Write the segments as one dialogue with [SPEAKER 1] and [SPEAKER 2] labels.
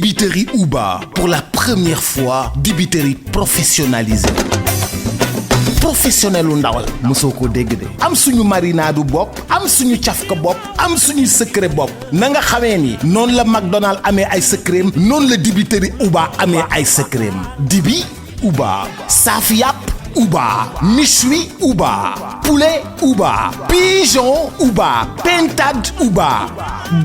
[SPEAKER 1] Dibiterie Uba, pour la première fois, dibiterie professionnalisée. Professionnel u ndawal mosoo ko dégg de am suñu marinadu bopp am suñu cafka bopp am suñu secret bopp na nga xamee ni noonu la McDonald amee ay secret noonu la dibiterie Uba amee ay secret dibi Uba saaf yàpp Uba méchoui Uba poulet Uba pigeon Uba pintade Uba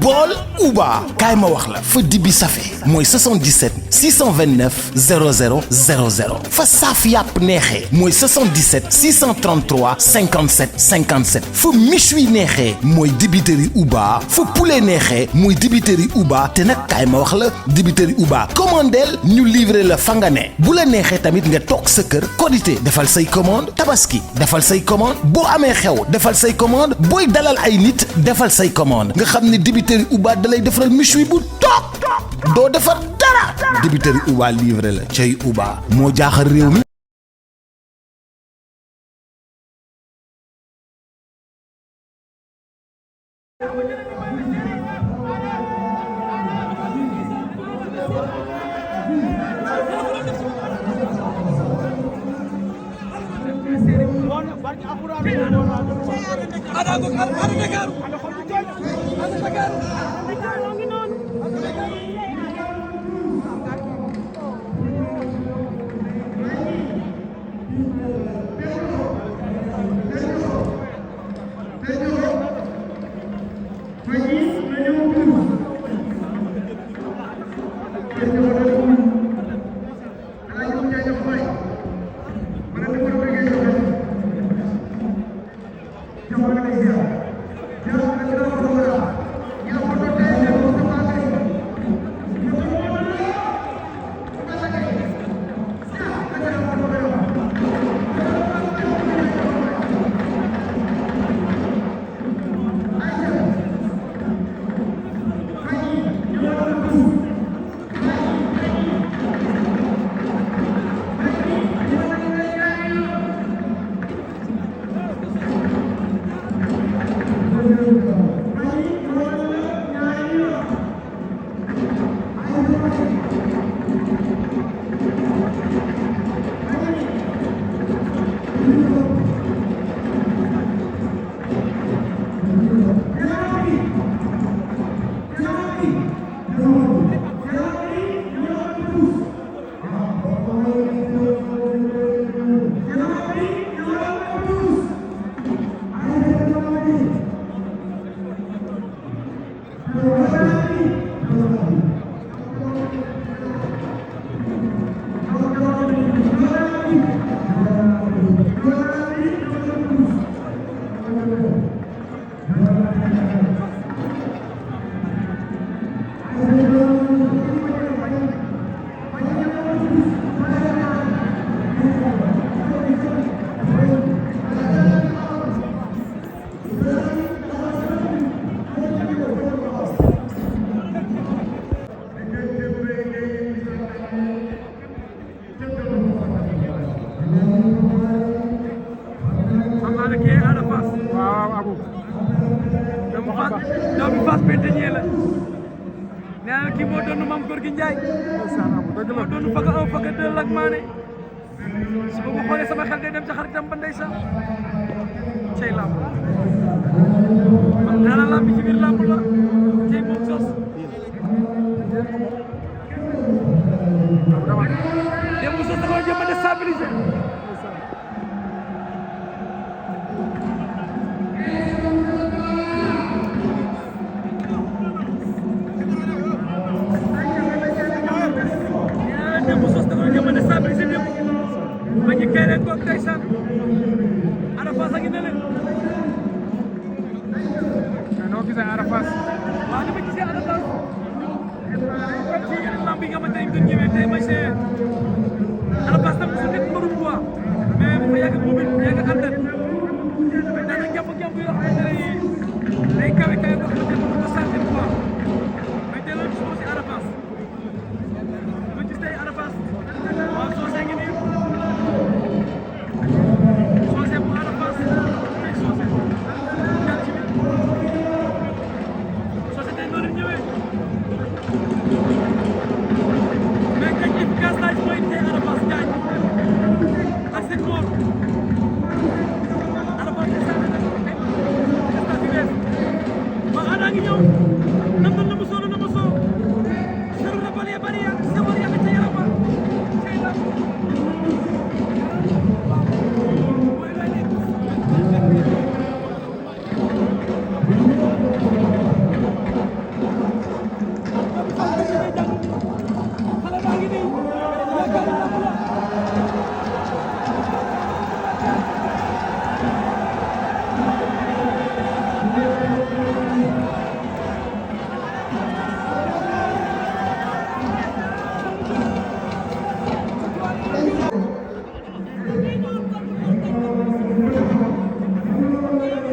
[SPEAKER 1] bool Uba kaay ma wax la fa dibi safe mooy 77 629 00 00 fa saaf yàpp neexee mooy 77 633 57 57 fa méchoui neexee mooy dibiterie Uba fa poulet neexee mooy dibiterie Uba te nag kaay ma wax la dibiterie Uba commandeel ñu livrer la fa nga ne bu la neexee tamit nga toog sa kër Korité defal say commande Tabaski defal say commande boo amee xew defal say commande booy dalal ay nit defal say commande nga xam ne dibiterie Uba dalay defaral méchoui bu toog doo defar dara dibiterie Uba livré la cay Uba moo jaaxal réew mi.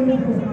[SPEAKER 2] Thank you.